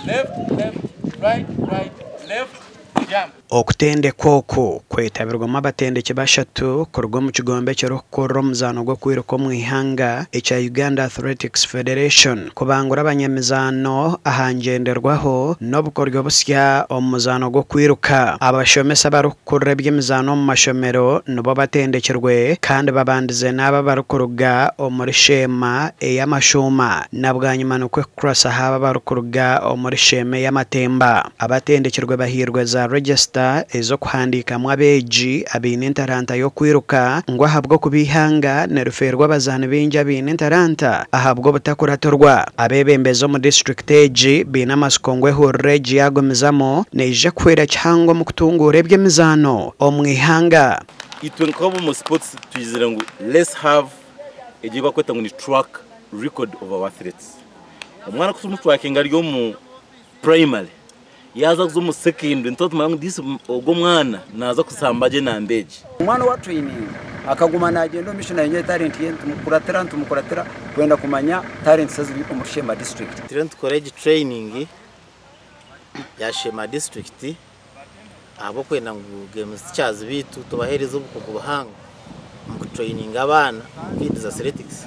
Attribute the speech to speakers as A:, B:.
A: Left, left, right, right, left, jump.
B: Okutendekwa oku kwetabirwemu abatendeki bashatu kuruga omu kigombe ekirikukurira omuzaano gw'okwiruka omu ihanga ekya Uganda Athletics Federation kubangura abanyamizaano aha ngyenderwaho n'obukoryo busya omu muzaano gw'okwiruka. Abashomesa abarikukurira eby'emizaano omu mashomero nibo batendekirwe kandi babandize n'abo abarikuruga omuri Sheema ey'amashuuma na bwanyima nikwo kukurasaho abo abarikuruga omuri Sheema ey'amatemba. Abatendekirwe bahairwe za regisita ez'okuhandiikamu abeegi abaine entaranta y'okwiruka ngu ahabw'okuba eihanga nirifeerwa abazaani baingi abaine entaranta ahabw'obutakuratirwa. Abeebembezi omu disiturikiti egi baine amatsiko ngu ehururu egi yaagumizamu neija kuhwera kihango omu kutunguura eby'emizaano omu ihanga.
C: Itwe nk'ab'omu sports twizire ngu let's have egi ei barikweta ngu ni track record of our athletes. Omwana ku turikumuturakinga ari omu primary yaaza kuza omu secondary nituba nitumanya ngu this ogu omwana naaza kushamba gye enamba egi.
D: Omwana owa traininga akaguma nagyenda omu maisho nayongyera talent ye nitumukuratira nitumukuratira kwenda kumanya talents eziri omuri Sheema district.
E: Turiyo nitukora egi training ya Sheema district ahabw'okwenda ngu games teachers beitu tubahereze obukugu buhango omu kutraininga abaana omu kids athletics.